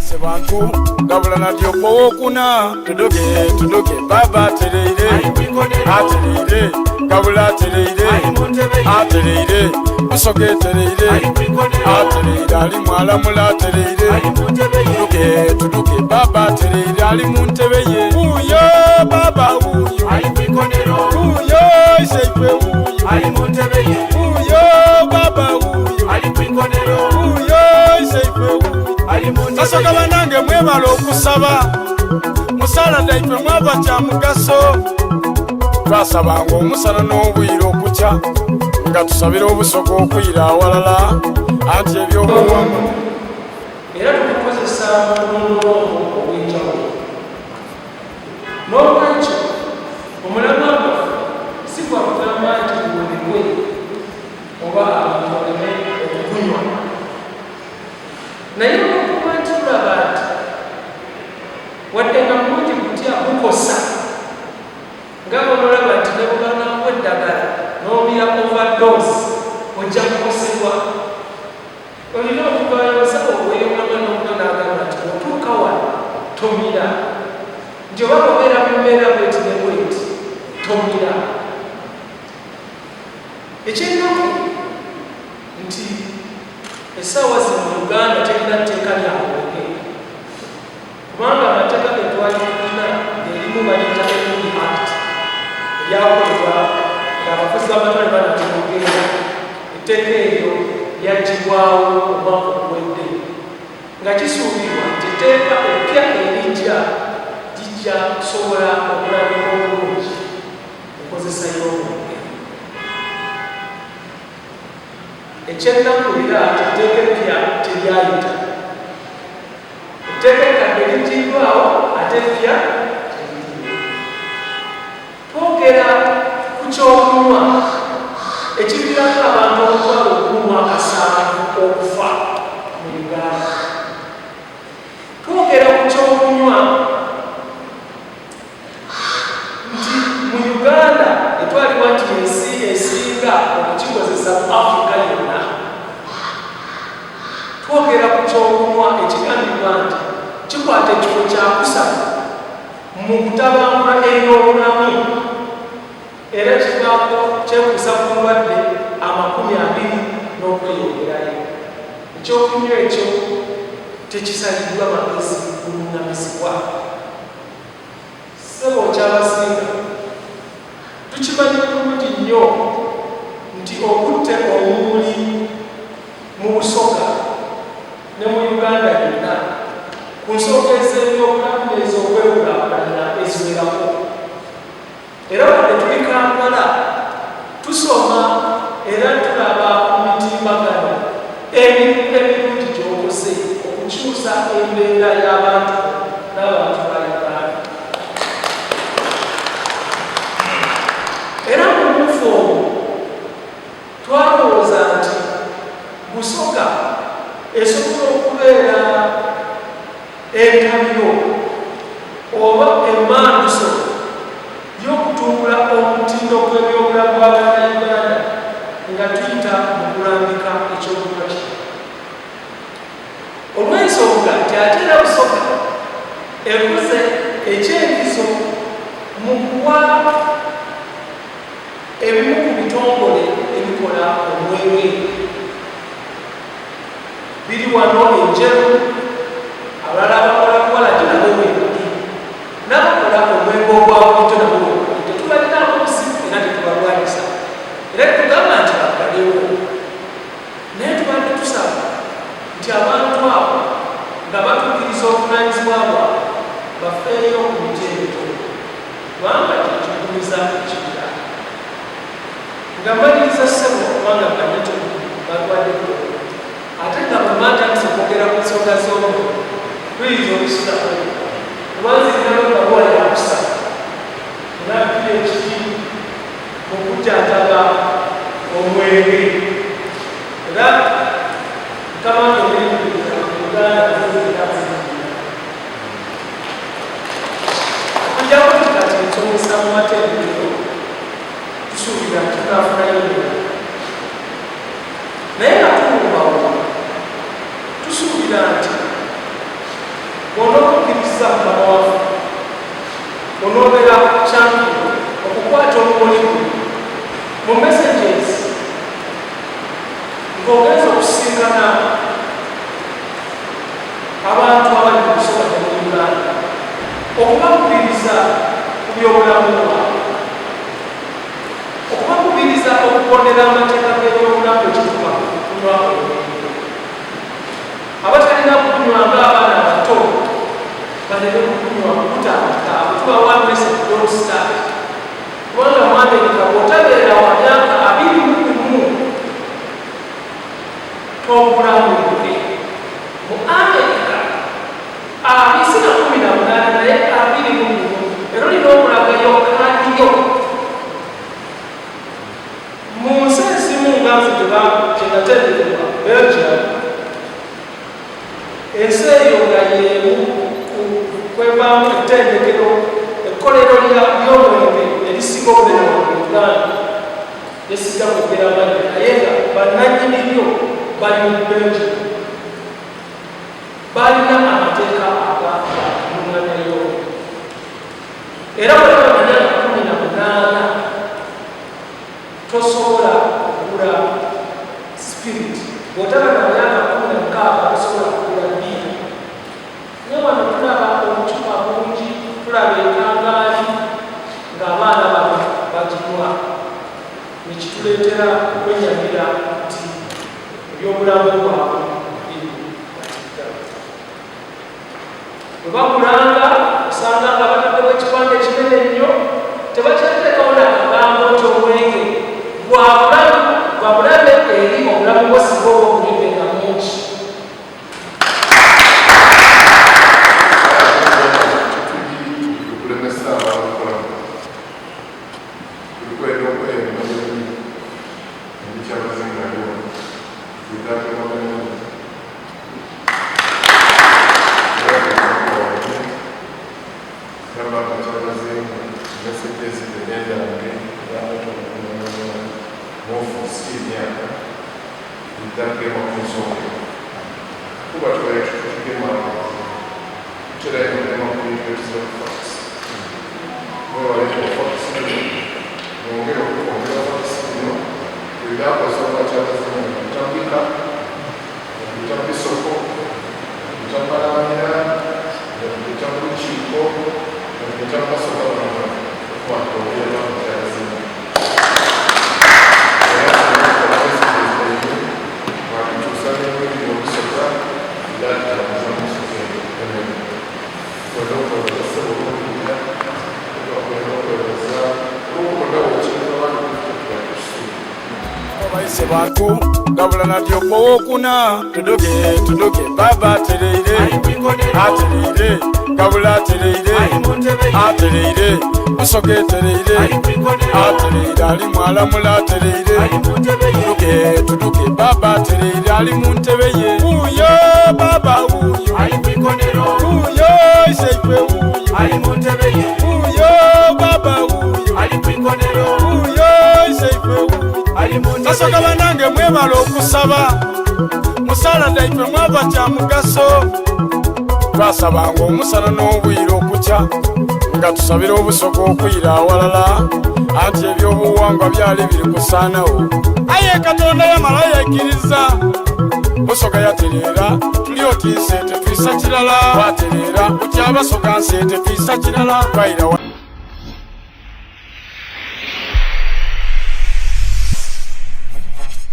Sebantu gabula na dyopo wokuna tuduke tuduke baba atereire atereire gabula atereire atereire busoga etereire atereire ali mwalamula atereire tuduke tuduke baba atereire ali mu ntebe ye wuuyo baba wuuyo wuuyo iseife wuuyo wuuyo baba wuuyo wuuyo iseife wuuyo Basoga banange mwebale okusaba musala dhaife mwava kya mugaso twasabanga omusana n'obwire okukya nga tusabira obusoga okwira awalala anti ebyobuwangwa Era tugukozesa mu bulombolombo obw'enjawulo. N'olwekyo, omulamwa gwaffe si gwa kugamba nti guwebebwe oba abantu baleme okugunywa. Naye olw'okuba nti tulaba nti wadde nga mulungi gutya gukosa, nga bw'onoolaba nti ne bwe banaakuwa eddagala n'omira overdose ojja kukosebwa. Olina okuvaayo omusawo ow'ebyobulamu n'okuba n'agamba nti bw'otuuka wano tomira, nti oba bw'obeera mu mbeera bw'eti ne bw'eti tomira. Eky'ennaku nti essaawa zino Uganda terina tteeka lya mwenge kubanga amateeka ge twali tulina ng'erimu baliyita Emuli Act eryakolebwa ng'abafuzi b'amatwale banaatera okugenda, etteeka eryo lyaggyibwawo omwaka oguwedde nga kisuubirwa nti etteeka eppya erijja lijja kusobola okulambika obulungi enkozesa y'omwenge. Eky'ennaku era nti etteeka eppya teryayita. Etteeka ekkadde liggyiddwawo ate eppya teririiwo. Twogera ku ky'okunywa ekiviirako abantu 17,000 okufa mu Uganda. Twogera ku ky'okunywa nti mu Uganda etwalibwa nti y'ensi esinga okukikozesa mu Afrika yonna. Twogera ku ky'okunywa ekigambibwa nti kikwata ekifo kyakusatu mu kutabangula ebyobulamu era kivaako kyekuusa ku ndwadde 20 n'okweyongerayo. Ekyokunywa ekyo tekisaliddwa magezi kulungamizibwa. Ssebo Kyabazinga, tukimanyi bulungi nnyo nti okutte omumuli mu Busoga ne mu Uganda yonna ku nsonga ez'ebyobulamu n'ez'okwekulaakulanya eziwerako. Era wadde tuli Kampala, tusoma era tulaba ku mitimbagano emirimu emirungi gy'okoze okukyusa embeera y'abantu bo n'abantu ba Uganda. Era mu buufu obwo twalowooza nti Busoga esobola okubeera Entabiro oba emmanduso y'okutumbula omutindo gw'ebyobulamu bwa Bannayuganda nga tuyita mu kulambika ekyokunywa kino. Olw'ensonga nti ate era Busoga ekoze eky'enkizo mu kuwa ebimu ku bitongole ebikola omwenge biri wano e Njeru, abalala abakola walagi nabo weebali, n'abakola omwenge ogwa bulijjo nabo weebali. Tetubalinaako buzibu era tetubalwanyisa era tetugamba nti baggalewo, naye tubadde tusaba nti abantu abo nga batuukiriza obuvunaanyizibwa bwabwe bafeeyo ku miti emito kubanga kye kiggumiza ekibira. Nga mmaliriza ssebo kubanga mmanyi nti batwaddeko ate nga bwe mba ntandise okwogera ku nsonga z'omwo tuyinza okusulako kuba nze nninamu ebbaluwa yakusatu nga PhD mu kujjanjaba omwenge era mukama wange emirimu mu Uganda era okujjako nti kati nsomesa mu matendekero Tusuubira nti tunaafunayo emirala. Naye nga tuwumbawumba, tusuubira nti mukama waffe onobeera champion okukwata omumuli guno mu messages ng'ogenza okusisinkana abantu abali mu Busoga ne mu Uganda okubakubiriza ku byobulamu bwabwe, okubakubiriza okugondera amateeka g'ebyobulamu bwe kituuka ku kunywa omwenge. Abatalina kugunywa ng'abaana abato baleme kugunywa kugutandika, tubawa message don't start kubanga mu America bw'otabeera wa myaka 21 togula mwenge. Mu America abisi na 18 naye 21 era olina okulagayo kaadi yo. Mu nsi ezimu nga nze gye natendekebwa Belgium, ensi eyo nga y'emu ku kwevaamu ettendekero ekkolero ly'omwenge erisinga obunene wano mu Uganda, lyesijja kwogera mannya naye nga bannannyini lyo bali mu Belgium, balina amateeka agalung'amya y'omwenge era bw'otaba na myaka 18 tosobola kugula spirit, bw'otaba na myaka 16 tosobola kugula bbiya. Naye wano tulaba obucupa bungi, tulaba enkangaali ng'abaana bano baginywa ne kituleetera okwennyamira nti ebyobulamu bwabwe biri mu matigga. Bwe bagulanga osanga nga bataddewo ekipande ekinene ennyo, tebakyateekawo na kagambo nti omwenge gwa bulabe eri obulamu bwo singa oba ogunywedde nga mungi. Baise bantu gabula natyo owokuna tuduke tuduke baba atereire atereire gabula atereire atereire busoga etereire atereire ali mwalamula atereire tuduke tuduke baba atereire ali mu ntebe ye wuuyo baba wuuyo wuuyo iseifwe wuuyo wuuyo baba wuuyo wuuyo iseifwe wuuyo. Basoga banange mwebala okusaba musala daife mwava kya mugaso. Twasabanga omusana n'obwire okukya nga tusabira obusoga okwira awalala anti ebyobuwangwa byali biri kusaanawo. Aye Katonda yamala yaikiriza Busoga yatereera tuli oti nsi tetwisa kirala twatereera butya abasoga nsi tetwisa kirala twaira.